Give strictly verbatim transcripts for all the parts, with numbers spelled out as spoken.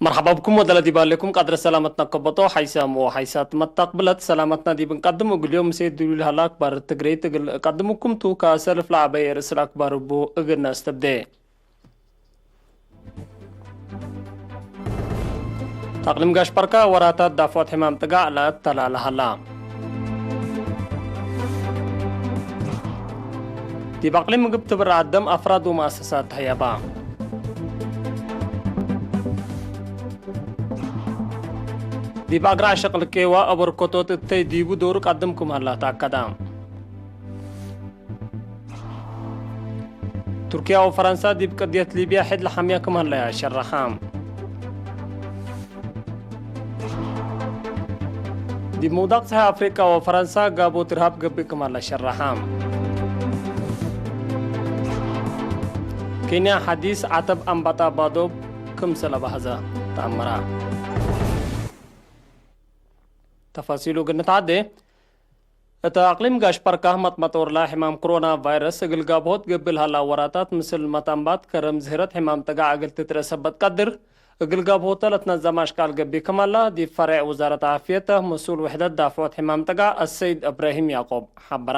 መርሐባ ብኩም ወደለ ዲብ ሀሌኩም ቀድረ ሰላመትነ ከበጦ ሐይሳም ወሐይሳት መታቅብለት ሰላመትነ ዲብ እንቀድም እግል ዮም ምሴ ዱሉል ሀላ አክባር ትግሬት እግል እቀድምኩም ቱ። ከሰልፍ ለዐበየ ርእስ ለአክባር እቡ እግል ነአስተብዴ። ተቅሊም ጋሽ በርካ ወራታት ዳፍዖት ሕማም ጥጋዕ ለአተላለ ሀላ። ዲብ አቅሊም ምግብ ትብረዕ አደም አፍራድ ወመአሰሳት ተህያባ። ዲብ አግራዕ ሸቅል ቄዋ አበርኮቶት እተይ ዲቡ ዶሩ ቀድም ክም ሀላ ተአከዳ። ቱርክያ ወፈረንሳ ዲብ ቅድየት ሊብያ ሕድ ለሐምያ ክም ሀለያ ሸረሓ። ዲብ ምውዳቅ ጸሐይ አፍሪቃ ወፈረንሳ ጋቦት እርሃብ ገብእ ክም ሀለ ሸረሓ። ኬንያ ሐዲስ ዐተብ አንባጣ ባዶብ ክምሰል አባህዘ ተአመራ። ተፋሲሉ እግል ንትዓዴ። እተ አቅሊም ጋሽ በርካህ መጥመጦር ለሕማም ክሮና ቫይረስ እግል ጋብሆት ገብእ ለሀላ ወራታት ምስል መተንባት ከረም ዝህረት ሕማም ጠጋዕ እግል ትትረእ ሰበት ቀድር፣ እግል ጋብሆተ ለትነዘም አሽቃል ገብእ ክም ሀላ፣ ዲብ ፈሬዕ ውዛረት ዓፍየት መስኡል ውሕደት ዳፍዖት ሕማም ጠጋዕ አሰይድ እብራሂም ያቆብ ሐበራ።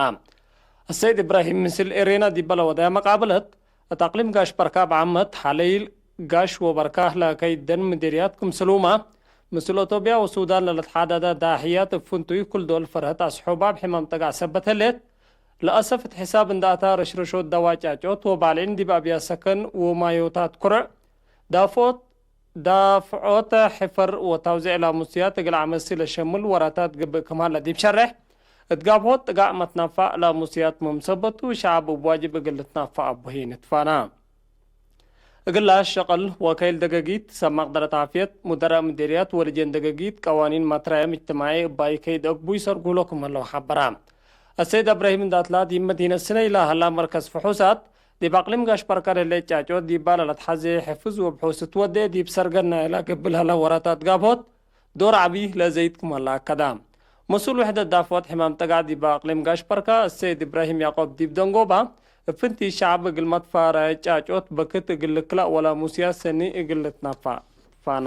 አሰይድ እብራሂም ምስል ኤሬና ዲበ ለወደያ መቃብለት፣ እት አቅሊም ጋሽ በርካ እብ ዓመት ሐለይል ጋሽ ወበርካህ ለከይደን ምዴርያት ክምስሉመ፣ ምስል ኦቶብያ ወሱዳን ለልትሓዳዳ ዳሕያት እብ ፍንቱይ ክል ዶል ፈርሀት አስሖባብ ሕማም ጠጋዕ ሰበት ህሌት። ለአሰፍ እት ሕሳብ እንደ አታ ረሽረሾት ደዋጫጮት ወባልዒን ዲብ አብያት ሰከን ወማዮታት ኩርዕ ዳፍዖት ዳፍዖት ሕፈር ወታውዜዕ ላሙስያት እግል ዐመሲ ለሸምል ወራታት ገብእ ክም ሀለ ዲብ ሸሬሕ፣ እት ጋብሆት ጥጋዕ መትናፋዕ ላሙስያት ምም ሰበቱ፣ ሸዐብ እብ ዋጅብ እግል ልትናፋዕ አቡ ህይ ንትፋና። እግላ ሸቅል ወከይል ደገጊት፣ ሰብ መቅደረት ዓፍየት፣ ሙደራእ ምዴርያት ወልጄን ደገጊት፣ ቀዋኒን መትራየም እጅትማዒ እባይ ከይድ አግቡይ ሰርጉሎ ክም ህለው ሐበራ። አሰይድ እብራሂም እንዳትላ ዲብ መዲነት ስነይ ለሀላ መርከዝ ፍሑሳት፣ ዲብ አቅሊም ጋሽ በርካ ለህሌት ጫጮት ዲባ ለለትሐዜ ሕፍዝ ወብሑስ ትወዴ ዲብ ሰርገን ናይላ ገብእ ለሀላ ወራታት ጋብሆት ዶር ዐቢ ለዘይድ ክም ሀለ አከዳ። መስኡል ውሕደት ዳፍዖት ሕማም ጠጋዕ ዲብ አቅሊም ጋሽ በርካ አሰይድ እብራሂም ያቆብ ዲብ ደንጎባ፣ እብ ፍንቲይ ሸዐብ እግል መትፋራየ ጫጮት በክት እግል ልክላእ ወላሙስያት ሰኒ እግል ልትናፋዕ ፋና።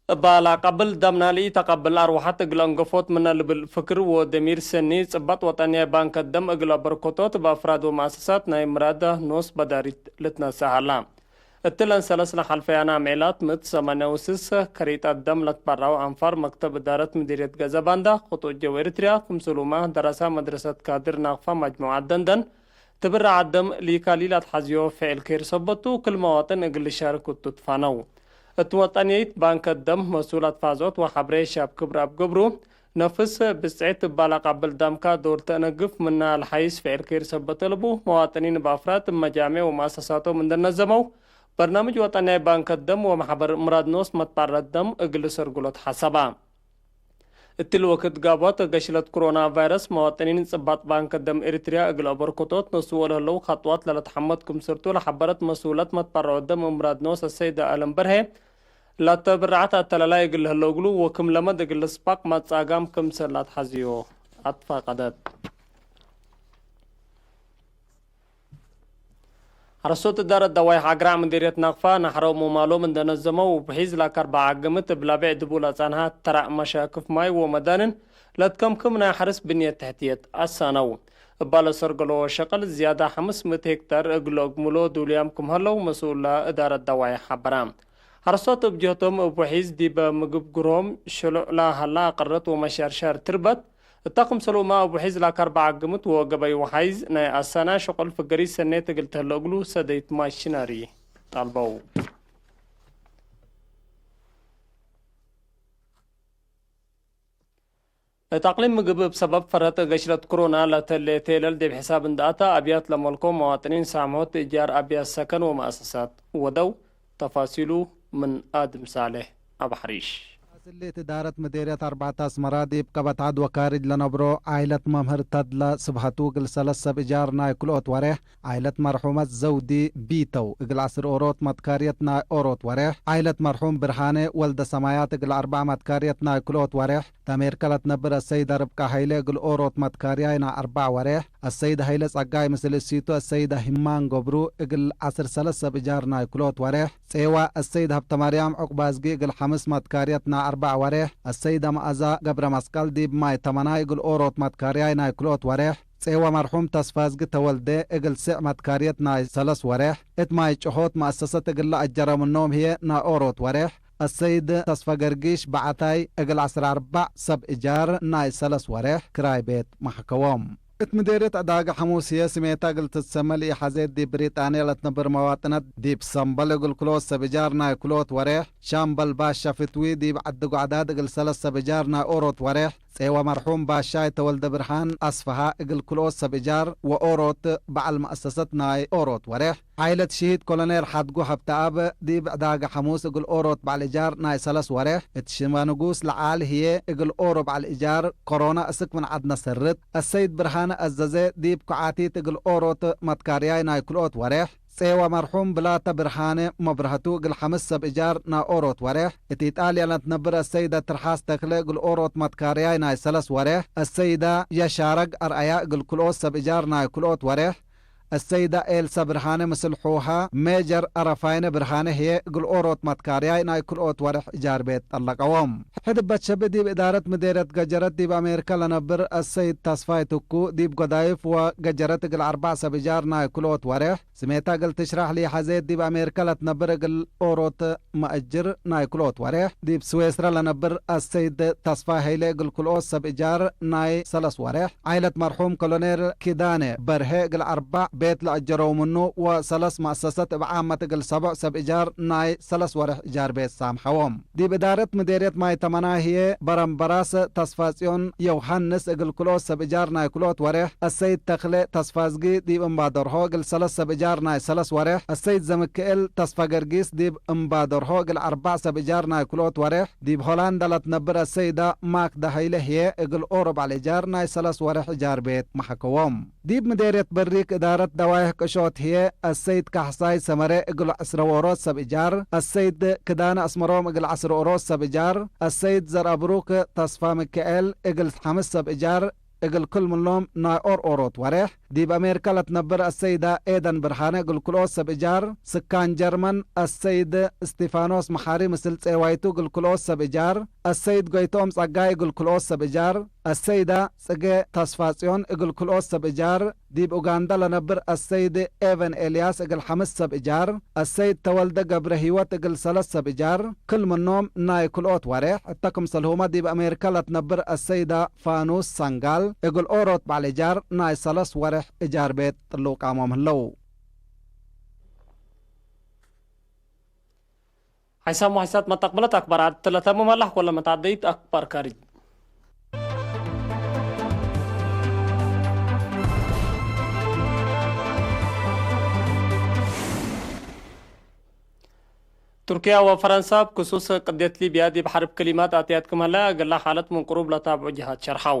እባ ለአቀብል ደምና ለኢተቀብል አርወሐት እግል አንገፎት ምነ ልብል ፍክር ወደሚር ሰኒ፣ ጽበጥ ወጠንያይ ባንከ ደም እግል አበርኮቶት እብ አፍራድ ወመአሰሳት ናይ ምራደ ኖስ በዳሪት ልትነሰእ ሀላ። እትለን ሰለስ ለሐልፈያነ አምዔላት ምእት ሰማንያ ወስስ ከሪጠት ደም ለትበራው አንፋር መክተብ እዳረት ምዲርየት ገዘባንዳ፣ ክጡት ጀው ኤሪትርያ፣ ክምስሉመ ደረሳ መድረሰት ካድር ናቅፋ መጅሙዓት ደንደን፣ ትብረዕ አደም ሊካሊ ለአትሐዝዮ ፍዕል ኬር ሰበቱ፣ ክል መዋጥን እግል ልሻርክ እቱ ትፋነው። እት ወጠንየይት ባንከ ደም፣ መስኡል አትፋዝዖት ወሐብሬ ሻብ ክብር አብ ገብሩ፣ ነፍስ ብጽዕት እባ ለአቃብል ደምካ ዶር ተአነግፍ ምና ለሐይስ ፍዕል ኬር ሰበት አለቡ፣ መዋጥኒን እብ አፍራድ እብ መጃሜዕ ወመአሰሳቶም እንደ ነዘመው፣ በርናምጅ ወጠንያይ ባንከ ደም ወመሕበር ምራድ ኖስ መትባረት ደም እግል ልሰርግሎ ተሐሰባ። እትሊ ወክድ ጋብዋት ገሽለት ክሮና ቫይረስ፣ መዋጥኒን ጽባጥ ባንክ ደም ኤሪትርያ እግል አበርክቶት ነስኦ ለህለው ኸጥዋት ለለትሐመድ ክምስልቱ ለሐበረት መስኡለት መትበረዖ ደም እምራድ ኖስ አሰይደ አለም በርሄ፣ ለተብረዐት አተላላይ እግል ለህለው እግሉ ወክም ለመድ እግል ልስባቅ መጻጋም ክምሰል ለአትሐዝዮ አትፋቀደት። ሐረሶት እዳረት ደዋይሕ አግራዕ ምዲርየት ናቅፋ፣ ናሕረው ሞማሎም እንደ ነዘመው፣ እብ ሒዝ ለከርበ ዓግምት እብ ለቤዕ ድቡ ለጸንሐ ተራዕ መሻክፍ ማይ ወመዳንን ለትከምክም ናይ ሐርስ ብንየት ተሕትየት አሳነው። እባ ለሰርገሎ ሸቅል ዝያዳ ሐምስ ምእት ሄክታር እግል ለአግምሎ ዱልያም ክም ሀለው መስኡለ እዳረት ደዋይሕ ሐበራ። ሐረሶት እብ ጀህቶም እብ ሒዝ ዲበ ምግብ ግሮም ሽሉዕ ለሀላ አቅረት ወመሻርሻር ትርበት፣ እተ ክምሰልሁመ እብ ሒዝ ለከርበ ዓግምት ወገበይ ወሐይዝ ናይ አሳና ሸቁል ፍገሪት ሰኔት እግል ተህለ እግሉ ሰደይት ማሽነሪ ጠልበው። እት አቅሊም ምግብ እብ ሰበብ ፈርሀት ገሽለት ክሮና ለተሌ ቴለል ዲብ ሕሳብ እንደ አተ፣ አብያት ለመልኮ መዋጥኒን ሳምሖት እጃር አብያት ሰከን ወመአሰሳት ወደው። ተፋሲሉ ምን አድም ሳሌሕ አብ ሐሪሽ። ትሌት እዳረት ምዴርየት አርበዕተ አስመረ ዲብ ቀበት ዐድ ወካርጅ ለነብሮ ዓይለት መምህር ተድለ ስብሐቱ እግል ሰለስ ሰብ እጃር ናይ ክልኦት ወሬሕ፣ ዓይለት መርሑመት ዘውዲ ቢተው እግል ዐስር ኦሮት መትካርየት ናይ ኦሮት ወሬሕ፣ ዓይለት መርሑም ብርሃኔ ወልደ ሰማያት እግል አርበዕ መትካርየት ናይ ክልኦት ወሬሕ፣ ተሜርከ ለትነብር አሰይደ ርብቃ ሀይሌ እግል ኦሮት መትካርያይ ናይ አርበዕ ወሬሕ፣ አሰይደ ሀይለ ጸጋይ ምስል እሲቱ አሰይደ ሂማን ገብሩ እግል ዐስር ሰለስ ሰብ እጃር ናይ ክልኦት ወሬሕ፣ ጼዋ አሰይድ ሀብተማርያም ዑቅባዝጊ እግል ሐምስ መትካርየት ናይ አርበዕ ወሬሕ፣ አሰይደ መአዛ ገብረ መስቀል ዲብ ማይ ተመናይ እግል ኦሮት መትካርያይ ናይ ክልኦት ወሬሕ፣ ጼዋ መርሑም ተስፋዝጊ ተወልዴ እግል ስዕ መትካርየት ናይ ሰለስ ወሬሕ፣ እት ማይ ጭሆት መአሰሰት እግል ለአጀረ ምኖም ህዬ ናይ ኦሮት ወሬሕ፣ አሰይድ ተስፋ ገርጊሽ በዐታይ እግል ዐስር አርበዕ ሰብ እጃር ናይ ሰለስ ወሬሕ ክራይ ቤት መሐከዎም። እት ምዴርየት ዕዳገ ሐሙስ ህዬ ስሜታ እግል ትትሰመ ለኢሐዜት ዲብ ብሪጣንየ ለትነብር መዋጥነት ዲብ ሰምበል እግል ክልኦት ሰብ እጃር ናይ ክልኦት ወሬሕ፣ ሻምበል ባሻ ፍትዊ ዲብ ዐዲ ጓዕዳድ እግል ሰለስ ሰብ እጃር ናይ ኦሮት ወሬሕ፣ ጼወ መርሑም ባሻይ ተወልደ ብርሃን አስፈሃ እግል ክልኦት ሰብ እጃር ወኦሮት በዐል መአሰሰት ናይ ኦሮት ወሬሕ፣ ዓይለት ሽሂድ ኮሎኔል ሐድጉ ሀብተአብ ዲብ ዕዳገ ሐሙስ እግል ኦሮት በዐል እጃር ናይ ሰለስ ወሬሕ፣ እት ሽመ ንጉስ ለዓል ህዬ እግል ኦሮ በዐል እጃር ኮሮና እስክ ምን ዐድ ነሰርት፣ አሰይድ ብርሃነ አዘዘ ዲብ ኩዓቲት እግል ኦሮት መትካርያይ ናይ ክልኦት ወሬሕ፣ ጼወ መርሑም ብላተ ብርሃነ መብረሀቱ እግል ሐምስ ሰብ እጃር ናይ ኦሮት ወሬሕ፣ እት ኢጣልያ ለትነብር አሰይደ ትርሓስ ተክለ እግል ኦሮት መትካርያይ ናይ ሰለስ ወሬሕ፣ አሰይዳ የሻረግ አርአያ እግል ክልኦት ሰብ እጃር ናይ ክልኦት ወሬሕ፣ አሰይዳ ኤልሳ ብርሃነ ምስል ሑሃ ሜጀር አረፋይነ ብርሃነ ህዬ እግል ኦሮት መትካርያይ ናይ ክልኦት ወሬሕ እጃር ቤት ጠለቀዎም። ሕድ እበ ሸብእ ዲብ እዳረት ምዴርየት ገጀረት ዲብ አሜሪከ ለነብር አሰይድ ተስፋይ ትኩ ዲብ ጎዳይፍ ወገጀረት እግል አርበዕ ሰብ እጃር ናይ ክልኦት ወሬሕ፣ ስሜታ እግል ትሽራሕ ለኢሐዜት ዲብ አሜሪከ ለትነብር እግል ኦሮት መአጅር ናይ ክልኦት ወሬሕ፣ ዲብ ስዌስረ ለነብር አሰይድ ተስፋይ ሀይሌ እግል ክልኦት ሰብ እጃር ናይ ሰለስ ወሬሕ፣ ዓይለት መርሑም ኮሎኔል ኪዳነ በርሄ እግል አርበዕ ቤት ለአጀረው ምኑ ወሰለስ መአሰሰት እብ ዓመት እግል ሰቦዕ ሰብ እጃር ናይ ሰለስ ወሬሕ እጃር ቤት ሳምሐዎም። ዲብ እዳረት ምዴርየት ማይ ተመናይ ህዬ በረምበራስ ተስፋጽዮን ዮውሃንስ እግል ክልኦት ሰብ እጃር ናይ ክልኦት ወሬሕ፣ አሰይድ ተክሌ ተስፋዝጊ ዲብ እምባደርሆ እግል ሰለስ ሰብ እጃር ናይ ሰለስ ወሬሕ፣ አሰይድ ዘምክኤል ተስፋገርጊስ ዲብ እምባደርሆ እግል አርበዕ ሰብ እጃር ናይ ክልኦት ወሬሕ፣ ዲብ ሆላንዳ ለትነብር አሰይዳ ማክዳ ሀይለ ህዬ እግል ኦሮ በዐል እጃር ናይ ሰለስ ወሬሕ እጃር ቤት መሐከዎም። ዲብ ምዴርየት በሪክ እዳረት ደዋይሕ ቅሾት ህዬ አሰይድ ካሕሳይ ሰመሬ እግል ዕስረ ወኦሮት ሰብ እጃር፣ አሰይድ ክዳነ አስመሮም እግል ዐስር ኦሮት ሰብ እጃር፣ አሰይድ ዘርአብሩክ ተስፋ ሚካኤል እግል ሐምስ ሰብ እጃር፣ እግል ክል ምኖም ናይ ኦር ኦሮት ወሬሕ፣ ዲብ አሜሪከ ለትነብር አሰይዳ ኤደን ብርሃነ እግል ክልኦት ሰብ እጃር፣ ስካን ጀርመን አሰይድ እስቲፋኖስ መሓሪ ምስል ጼዋይቱ እግል ክልኦት ሰብ እጃር፣ አሰይድ ጎይትኦም ጸጋይ እግል ክልኦት ሰብ እጃር፣ አሰይዳ ጽጌ ተስፋጽዮን እግል ክልኦት ሰብ እጃር፣ ዲብ ኡጋንዳ ለነብር አሰይድ ኤቨን ኤልያስ እግል ሐምስ ሰብ እጃር፣ አሰይድ ተወልደ ገብረ ህይወት እግል ሰለስ ሰብ እጃር፣ ክል ምኖም ናይ ክልኦት ወሬሕ፣ እተ ክምሰልሁመ ዲብ አሜሪከ ለትነብር አሰይዳ ፋኑስ ሰንጋል እግል ኦሮት በዐል እጃር ናይ ሰለስ ወሬሕ እጃር ቤት ጥልውቃሞም ህለው። ሓይሳም ወሓይሳት መተቅብለት አክባር ዐድ ትለተምም አላህ ኮለ መታደይት አክባር ካርጅ። ቱርክያ ወፈረንሳ እብ ክሱስ ቅድየት ሊብያ ዲብ ሐርብ ክሊማት አትያት ክም ሀለ፣ እግላ ሓለት ምን ቅሩብ ለታብዑ ጀሃት ሸርሐው።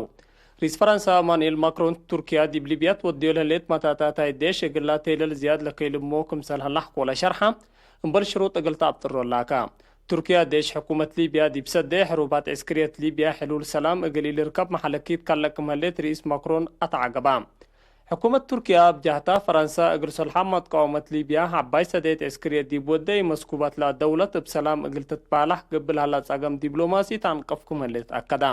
ርኢስ ፈረንሳ አማኑኤል ማክሮን፣ ቱርክያ ዲብ ሊብያ ትወድዮ ለህሌት መታታታይ ዴሽ እግላ ቴለል ዝያድ ለከይልሞ ክምሰል ሀለ አሕኮ ለሸርሐ፣ እምበል ሽሩጥ እግል ተአብጥሮ ላከ። ቱርክያ ዴሽ ሕኩመት ሊብያ ዲብ ሰዴ ሕሩባት ዕስክርየት ሊብያ ሕሉል ሰላም እግል ኢልርከብ መሐለኪት ከለ ክም ህሌት ርኢስ ማክሮን አተዐገበ። ሕኩመት ቱርክያ እብ ጀህታ፣ ፈረንሳ እግል ሰልሓም መትቃወመት ሊብያ ዐባይ ሰዴት ዕስክርየት ዲብ ወዴ መስኩባትላ ደውለት እብ ሰላም እግል ትትባላሕ ገብእ ለሀላ ጸገም ዲብሎማሲ ተአንቅፍ ክም ህሌት አከደ።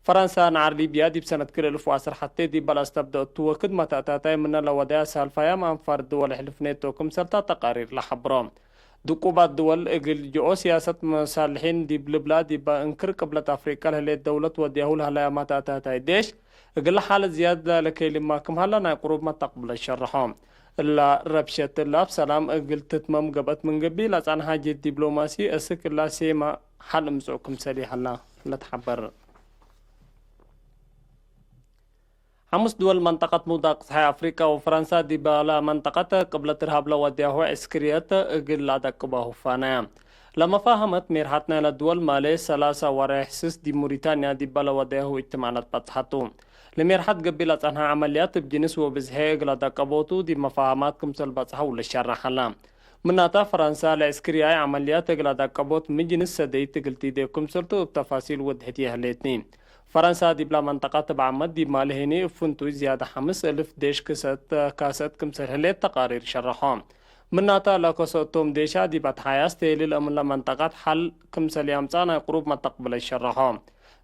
ፈረንሳ ነዓር ሊብያ ዲብ ሰነት ክልኤ እልፍ ወዐስር ሐቴ ዲበ ለአስተብደአቱ ወክድ መተአታታይ ምነ ለወደያ ሳልፋያም አንፋር ድወል ሕልፍ ኔቶ ክምሰልታ ተቃሪር ለሐብሮ። ድቁባት ድወል እግል ጅኦ ሲያሰት መሳልሒን ዲብ ልብላ ዲበ እንክር ቅብለት አፍሪቀ ለህሌት ደውለት ወድያሁ ለሀለያ መተአታታይ ዴሽ እግል ሓለት ዝያድ ለከይልማ ክም ሀላ ናይ ቅሩብ መተቅብለት ሸርሖ። እላ ረብሸት እላ እብ ሰላም እግል ትትመም ገብአት ምን ገብእ ለጸንሐ ጅህድ ዲብሎማሲ እስክ እላ ሴመ ሐል እምጽኡ ክምሰል ይሀላ ለትሐበር። ሐሙስ ድወል መንጠቀት ምውዳቅ ጸሓይ አፍሪቀ ወፈረንሳ ዲበ ለመንጠቀት ቅብለት እርሃብ ለወድያሁ ዕስክርየት እግል ለአደቅበ ሁፋነ። ለመፋሀመት ሜርሐት ናይለ ድወል ማሌ ሰላሳ ወሬሕ ስስ ዲብ ሙሪታንያ ዲበ ለወደያሁ እጅትማዕነት በጽሐቱ። ለሜርሐት ገቢል ለጸንሐ ዐመልያት እብ ጅንስ ወብዝሔ እግል አዳቀቦቱ ዲብ መፋሀማት ክምሰል በጽሐው ልሸረሕ ሀላ። ምናተ፣ ፈረንሳ ለዕስክርያይ ዐመልያት እግል አዳቀቦት ምን ጅንስ ሰደይት እግል ቲዴ ክምሰልቱ እብ ተፋሲል ወድሕት የህሌትኒ። ፈረንሳ ዲብላ መንጠቀት እብ ዓመት ዲብ ማሌ ህኒ እብ ፍንቱይ ዝያድ ሐምስ እልፍ ዴሽ ክሰት ካሰት ክምሰል ህሌት ተቃሪር ሸረሖ። ምናተ፣ ለከሰቶም ዴሻ ዲብ አትሓያስ ቴሊል እምለ መንጠቀት ሐል ክምሰል ያምጻእ ናይ ቅሩብ መተቅብለ ሸረሖ።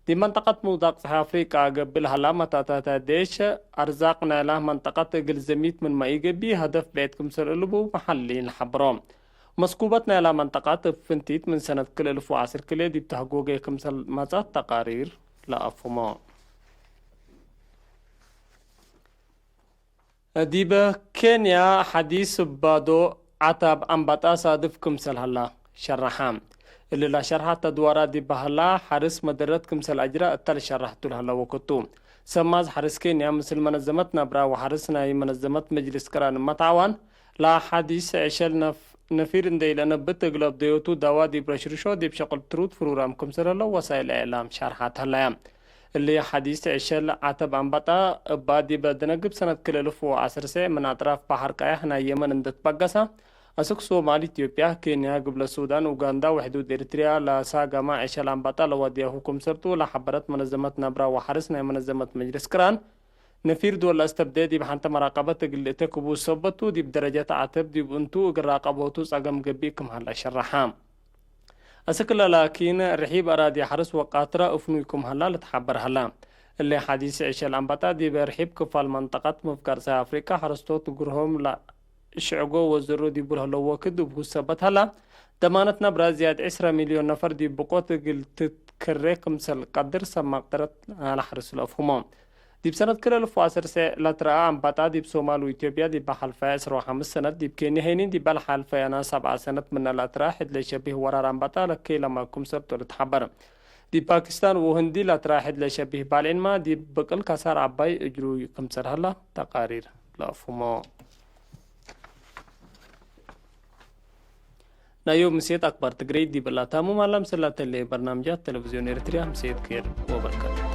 ዲብ መንጠቀት ምውዳቅ ጸሐይ አፍሪቃ ገብል ሀላ መታታተ ዴሽ አርዛቅ ናይላ መንጠቀት እግል ዘሚት ምንመ ኢገብእ ሀደፍ ብዕድ ክምሰል እልቡ መሐልሊን ለሐብሮ። መስኩበት ናይላ መንጠቀት እብ ፍንቲት ምን ሰነት ክል እልፍ ወዐስር ክልኤ ዲብ ተህጎጌ ክምሰል መጸት ተቃሪር ለአፍህሞ። ዲበ ኬንያ ሐዲስ ባዶ ዐታብ አንባጣ ሳድፍ ክምሰል ሀላ ሸረሐ። እሊ ለሸርሐት አድዋራ ዲበ ሀላ ሐርስ መደረት ክምሰል አጅራ እተ ለሸረሐቱ ለሀለ ወክቱ። ሰማዝ ሐርስ ኬንያ ምስል መነዘመት ነብራ ወሐርስ ናይ መነዘመት መጅልስ ቅራን እመት ዐዋን ለሐዲስ ዕሸል ነፍ-፣ ነፊር እንዴ ኢለነብት እግል አብደዮቱ ዳዋ ዲብ ረሽርሾ ዲብ ሸቅል ትሩት ፍሩራም ክምሰል ሀለ ወሳይል እዕላም ሸርሐት ሀለያ። እሊ ሐዲስ ዕሸል ዐተብ አንበጣ እባ ዲበ ደነግብ ሰነት ክል እልፍ ወዐስር ሴዕ ምን አጥራፍ በሐር ቀያሕ ናይ የመን እንደ ትበገሰ፣ አስክ ሶማል፣ ኢትዮጵያ፣ ኬንያ፣ ግብለ ሱዳን፣ ኡጋንዳ ወሕዱድ ኤሪትርያ ለሳገማ ዕሸል አንበጣ ለወድያሁ ክምሰልቱ ለሐበረት መነዘመት ነብራ ወሐርስ ናይ መነዘመት መጅልስ ቅራን፣ ነፊር ዶል ለአስተብዴ ዲብ ሐንተ መራቀበት እግል ልእተ ክቡስ ሰበቱ ዲብ ደረጀት ዐተብ ዲብ እንቱ እግል ራቀቦቱ ጸገም ገብእ ክም ሀለ ሸረሐ። አስክለ ላኪን፣ ርሒብ አራዲ ሐርስ ወቃትረ እፍኑይ ክም ሀላ ልትሓበር ሀላ። እሊ ሐዲስ ዕሸል አንበጣ ዲበ ርሒብ ክፋል መንጠቀት ምፍጋር ጸሐይ አፍሪቃ ሐረስቶት ግርሆም ለሽዕጎ ወዘሮ ዲቡ ለህለው ወክድ እብ ሰበት ሀላ፣ ደማነት ነብረ ዝያድ ዕስረ ሚልዮን ነፈር ዲብ ብቆት እግል ትትክሬ ክምሰል ቀድር ሰብ መቅደረት ናለ ሐርስ ለአፍህሞ። ዲብ ሰነት ክል እልፍ ወዐስር ሴዕ ለትረአ አንበጣ ዲብ ሶማል ወኢትዮጵያ ዲብ ሐልፈየ ዕስራ ወሐምስ ሰነት፣ ዲብ ኬንያ ሄኒን ዲብ ለሐልፈየ ናይ ሰብዓ ሰነት ምነ ለትረአ ሕድ ለሸቢህ ወራር አንበጣ ለኬለመ ክምሰልቱ ልትሐበር። ዲብ ፓኪስታን ወህንዲ ለትረአ ሕድ ለሸቢህ ባልዒንመ ዲብ ብቅል ከሳር ዐባይ እጅሩይ ክምሰል ሀላ ተቃሪር ለአፍህሞ። ናይ ዮም ምሴት አክባር ትግሬ ዲብ እላ ታሙም ሀላ። ምስል ለተሌ በርናምጃት ቴሌቪዝዮን ኤሪትርያ ምሴት ኬር ወበርከት።